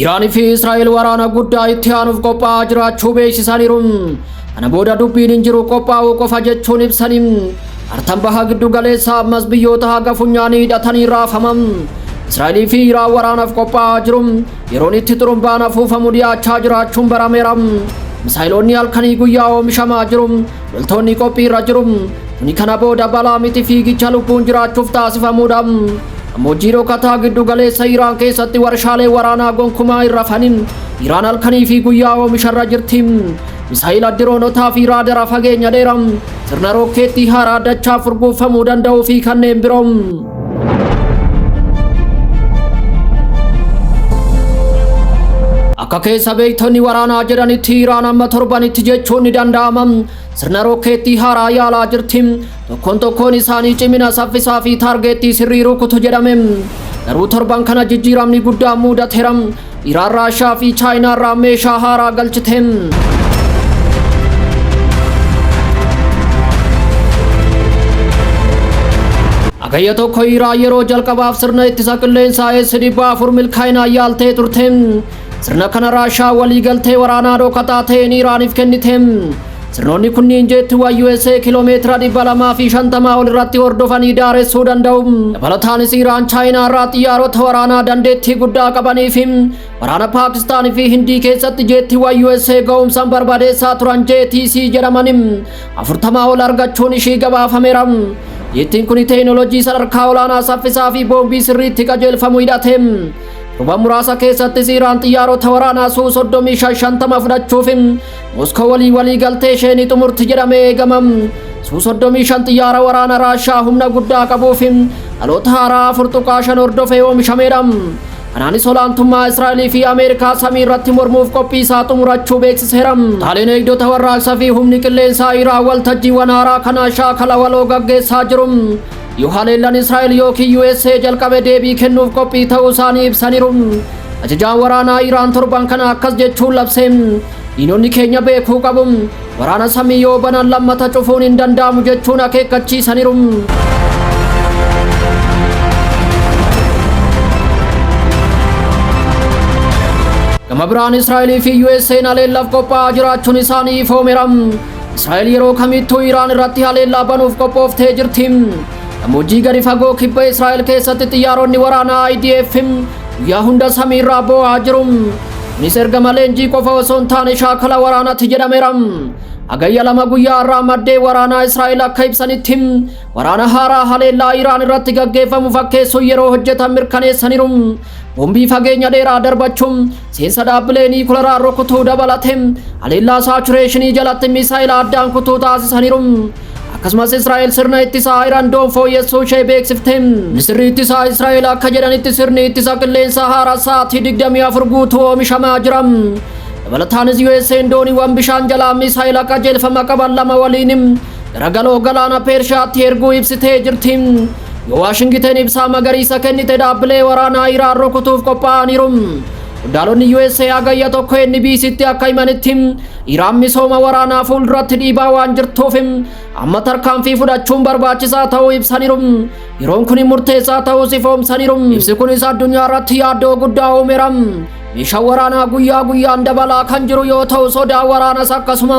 Iraanii fi Israa'el waraana guddaa itti aanuuf qophaa'aa jiraachuu beeksisaniiru. Kana booda dubbiin hin jiru, qophaa'uu qofa jechuun ibsanii. Artan baha giddu galeessaa ammas biyyoota haga funyaanii hidhatanii raafaman. Israa'elii fi Iraan waraanaaf qophaa'aa jiru. Yeroon itti xurumbaan afuufamu dhiyaachaa jiraachuun barameera. Misaayiloonni halkanii guyyaa oomishamaa jiru. Loltoonni qophii irra jiru. Kuni kana booda balaa miti, fiigicha lubbuun jiraachuuf taasifamuudha. Gammoojjii dhokataa giddu galeessa Iraan keessatti warshaalee waraanaa gonkumaa hin rafanin. Iraan halkanii fi guyyaa oomisharra jirti. Misaayila, diroonotaa fi raadara fageenya dheeraa, sirna rokkeettii haaraa dachaa furguuffamuu danda'uu fi kanneen biroo. Akka keessa beektonni waraanaa jedhanitti, Iraan amma torbanitti jechuun ni danda'ama sirna rokkeettii haaraa yaalaa jirti. Tokkoon tokkoon isaanii cimina, saffisaa fi taargeettii sirrii rukutu jedhame. Garuu torban kana jijjiiramni guddaan mudateera. Iraan Raashaa fi Chaayinaa irraa meeshaa haaraa galchite. Hagayya 1 Iraan yeroo jalqabaaf sirna ittisa qilleensaa S-400 milkaa'inaan yaaltee turte. Sirna kana Raashaa waliigaltee waraanaa dhokataa ta'een Iraaniif kennite. Sirnoonni kunniin jeettiiwwan USA kiloomeetira 250 ol irratti hordofanii daaressuu danda'u. Dabalataanis Iraan Chaayinaa irraa xiyyaarota waraanaa dandeettii guddaa qabanii fi waraana Paakistaan fi Hindii keessatti jeettiiwwan USA ga'umsaan barbadeessaa turan JTC jedhaman 40 ol argachuun ishii gabaafameera. Jeettiin kun teekinooloojii sadarkaa olaanaa, saffisaa fi boombii sirriitti qajeelfamu hidhate. Torban muraasa keessattis Iraan xiyyaarota waraanaa Suu 35 50 fudhachuuf Moskoo walii walii galtee ishee ni xumurti jedhamee eegama. Suu 35 xiyyaara waraana Raashaa humna guddaa qabuu fi dhaloota haaraa 4.5 hordofee oomishameedha. Kanaanis olaantummaa Israa'elii fi Ameerikaa samii irratti mormuuf qophii isaa xumurachuu beeksiseera. Taaleen eegdota warraaqsaa fi humni qilleensaa Iraan waltajjiiwwan haaraa kana shaakala waloo gaggeessaa jiru. Yoo haleellan Israa'el yookiin USA jalqabe, deebii kennuuf qophii ta'uu isaanii ibsaniiru. Ajajaan waraanaa Iraan torban kana akkas jechuun labse: "Diinonni keenya beekuu qabu. Waraana samii yoo banan lammata cufuun hin danda'amu" jechuun akeekkachiisaniiru. Gama biraan Israa'elii fi USA'n haleellaaf qophaa'aa jiraachuun isaanii ifoomeera. Israa'el yeroo kamittuu Iraan irratti haleellaa banuuf qophooftee jirti. Gammoojjii gadi fagoo kibba Israa'el keessatti xiyyaaronni waraanaa IDF guyyaa hunda samiirraa boo'aa jiru. Kunis ergama leenjii qofa osoo hin taane shaakala waraanaati jedhameera. Hagayya 2, guyyaa har'aa, maddee waraanaa Israa'el akka ibsanitti, waraana haaraa haleellaa Iraan irratti gaggeeffamu fakkeessuun yeroo hojjetan mirkaneessaniiru. Boombii fageenya dheeraa darbachuun, seensa dhaabbilee niikularaa rukutuu dabalate haleellaa saturation jalatti misaayila addaan kutuu taasisaniiru. Akkasumas Israa'el sirna ittisaa Iron Dome fooyyessuu ishee beeksifte. Ministirri ittisaa Israa'el akka jedhanitti, sirni ittisa qilleensaa haaraa sa'aatii 24 guutuu oomishamaa jira. Dabalataanis USA'n dooniiwwan bishaan jalaa misaayila qajeelfama qaban lama waliin garagaloo galaana Peershaatti erguu ibsitee jirti. Yoo Waashingiten ibsaa magariisa kennite, dhaabbilee waraanaa Iraan rukutuuf qophaa'aniiru. Qondaalonni USA Hagayya 1 NBCtti akka himanitti, Iraan misooma waraanaa fuulduratti dhiibaa waan jirtuuf amma tarkaanfii fudhachuun barbaachisaa ta'uu ibsaniiru. Yeroon kun murteessaa ta'uus ifoomsaniiru. Ibsi kunis addunyaa irratti yaaddoo guddaa uumeera. Meeshaan waraanaa guyyaa guyyaan dabalaa kan jiru yoo ta'u, sodaa waraanas akkasuma.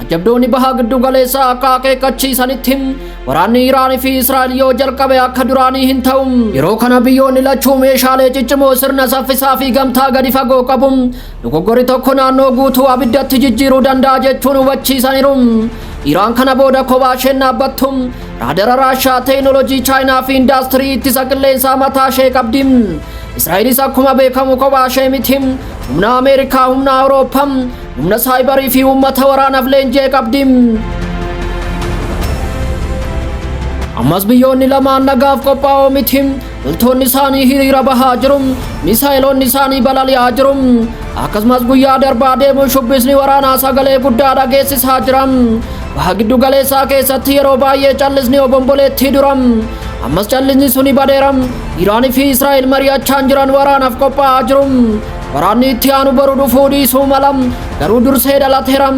Ajabdoonni baha giddu galeessaa akka akeekkachiisanitti, waraanni Iraanii fi Israa'el yoo jalqabe akka duraanii hin ta'u. Yeroo kana biyyoonni lachuu meeshaalee ciccimoo, sirna saffisaa fi gamtaa gadi fagoo qabu. Dogoggorri tokko naannoo guutuu abiddatti jijjiiruu danda'a jechuun hubachiisaniiru. Iraan kana booda kophaa isheen dhaabbattu. Raadara Raashaa, teekinooloojii Chaayinaa fi indaastirii ittisa qilleensaa mataa ishee qabdi. Israa'elis akkuma beekamu kophaa ishee miti. Humna Ameerikaa, humna Awurooppaa, humna saayibarii fi uummata waraanaaf leenji'ee qabdi. Ammas biyyoonni lamaan nagaaf qophaa'oo miti. Loltoonni isaanii hiriira bahaa jiru. Misaayiloonni isaanii balali'aa jiru. Akkasumas guyyaa darbaa deemuun shubbisni waraanaa sagalee guddaa dhageessisaa jira. Baha giddu galeessaa keessatti yeroo baay'ee callisni obomboleettii dura. Ammas callisni suni badeera. Iraanii fi Israa'el mari'achaa jiran waraanaaf qophaa'aa jiru. Waraanni itti aanu boru dhufuu dhiisuu mala. Garuu dursee dhalateera.